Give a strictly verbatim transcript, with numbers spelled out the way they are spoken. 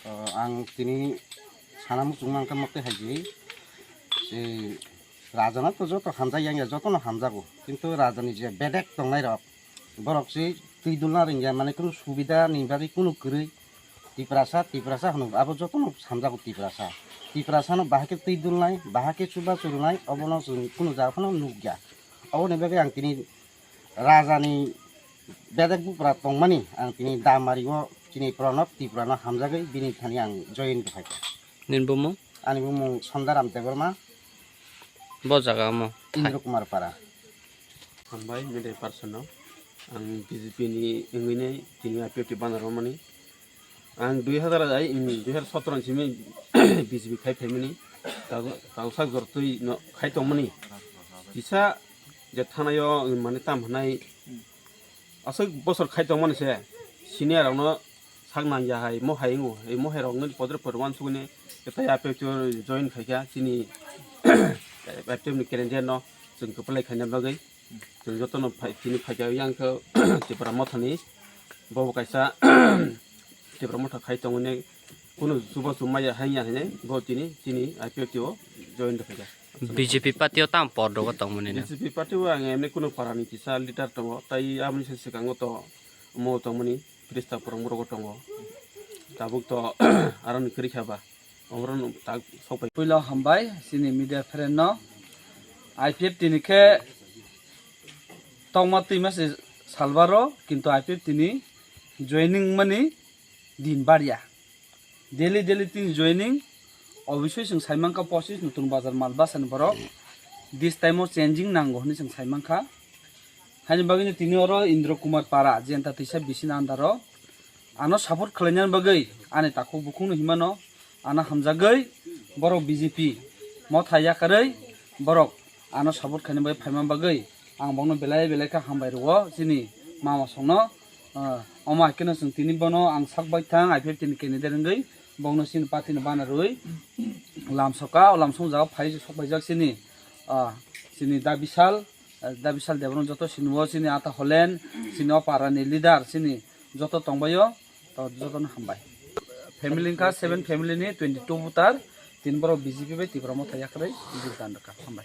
O, ang tini sana muchung mangkha mote hai di, e, raja no to joto hamjak yang ya, joto no hamjago, kintu raja ni je bedek tongnai rok, borok se twi dulna ringya, mane kunu subida ni bagwi kunu kwrwi, Tiprasa, Tiprasa hwnwi abo joto no hamjago Tiprasa. Tiprasa no bahai khe twi dulnai, bahai khe chuba churunai, obo no chwng kunu jaga phano nukya. Oboni bagwi ang tini raja ni bedek bupra tongmani, ang tini Damari o chini Pranab Tripura no hamjagwi bini thani ang join khe phaikha. Nini bumung? Ani bumung Sondaram Debbarma. Bo jaga omo thai. Indra Kumar Para. Hambai media person no. Ang B J P ni wngwi nai tini I P F T banner romani. Ang dui hazar ai, mm, dui hazar sotro ni simi B J P khai phaimani. Tago, tago sak jor twi no khai tongmani. Kisa je thanayo, mm, mane tam hwnai aswk bosor khai tongmani se senior rokno sak nangya hai, mo hai wngo, ei mo hai rok nini podre podre uansukgwi tei I P F T o join khaikha chini I P F T ni calendar no chwng kwplai khaina bagwi. Chwng jotono phai, tini phaikha yang khe Tipra Mothani, bo bo kaisa Tipra Motha khai tongmani, kunu chuba chumaya hanya hine bo tini chini I P F T o join khaikha. B J P party o tamo por dogo tongmani na? B J P party o ang emni kunu parani kisa leader tongo, tai aboni se swkango to mo tongmani Krista purung borok tongo. Tabuk to aroni kwrwi kha ba. Omorok tak sok pai. Puila hambai chini media friend no. I P F T ni khe tongma twima se salbaro, kintu I P F T ni joining mani din barya. Daily daily tini joining, obviously chwng saimankha pochis nutun bazar mal bwsani borok. This time o changing nango hwnwi chwng saimankha. Haini bagwino tini oro Indra Kumar Para, jenta twisa bisini andaro ano support khlainani bagwi ani takhuk bukhukno hinmano, ano hamjagwi borok B J P motha yakarwi borok ano support khaina bagwi phaima bagwi ang bokno belai belai khe hambai rwo chini mama songno. Ah, omo hai kheno chwng tini bono ang sak bai thang I P F T ni candidate wngwi bokno chini party ni bana rwi lamsoka, o lamsong jaga phai sok paijak chini, ah, chini Da Bishal, Da Bishal Debbarma joto sini o chini ata Holen, chini o para ni leader chini joto tongbaio, to joto no hambai. Family wngkha seven family ni twenty two voter, tin borok B J P bai Tipra Motha yakarwi vote dan rwkha. Hambai.